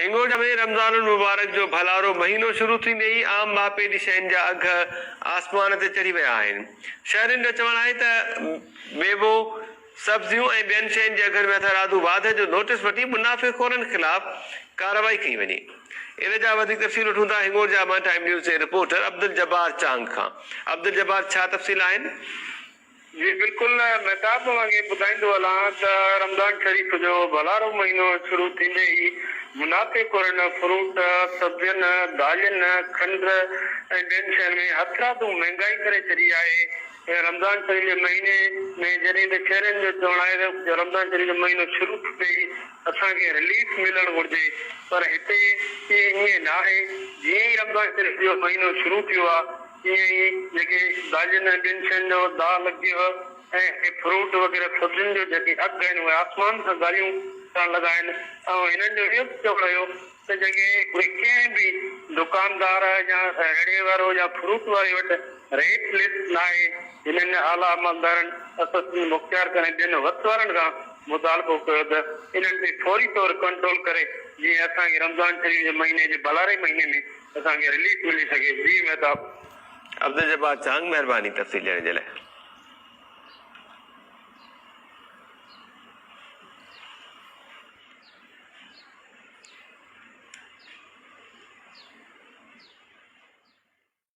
هنگوجا ۾ رمضان المبارڪ جو ڀلارو مهينو شروع ٿيندي ئي عام واهپي جي شين جا اگهه آسمان تي چڙهي ويا آهن. شهرين جو چوڻ آهي ته ميوو، سبزيون ۽ ٻين شين جي اگهن ۾ هٿرادو واڌ جو نوٽيس وٺي منافعي خورن خلاف ڪارروائي ڪئي وڃي. ان جا وڌيڪ تفصيل وٺون ٿا هنگوجا مان ٽائيم نيوز جي رپورٽر عبدالجبار چانگ کان. عبدالجبار ڇا تفصيل آهن؟ جي بلڪل مهتاب وانگي ٻڌائيندو هلان ته رمضان شريف جو ڀلارو مهينو شروع ٿيندي ئي منافعي خورن فروٽ، سبزين، دالين، کنڊ ۽ ٻين شين ۾ هٿرادو مهنگائي ڪري ڇڏي آهي. رمضان شريف جي مهيني ۾ جڏهن ته شهرين جو چوڻ آهي ته رمضان شريف جو مهينو شروع ٿيندي ئي اسان کي رليف ملڻ گهرجي پر هتي ائين ناهي جيئن ئي رمضان شريف جو مهينو شروع ٿيو آهي تيئن ئي جيڪي دالين ۽ ٻين شين جو دال، گيهه ۽ فروٽ وغيره سبزين جو جيڪي اگهه آهن اهي آسمان سان ڳالهيون ڪرڻ لڳا آهن ۽ هنن جو اهو به چوڻ هيو ته جيڪي اهي ڪنهن به دڪاندار يا ريڙهي وارو يا فروٽ واري وٽ ريٽ لسٽ ناهي. هنن اعليٰ عملدارن، اسسٽنٽ مختيارڪن ۽ ٻين وس وارن کان مطالبو ڪيو ته انهن تي فوري طور ڪنٽرول ڪري جيئن اسان کي رمضان شريف جي مهيني جي ڀلاري مهيني ۾ اسان کي رليف ملي سگهي جي مهتاب. عبدالجبار چانگ مهرباني تفصيل ڏيڻ جي لاء.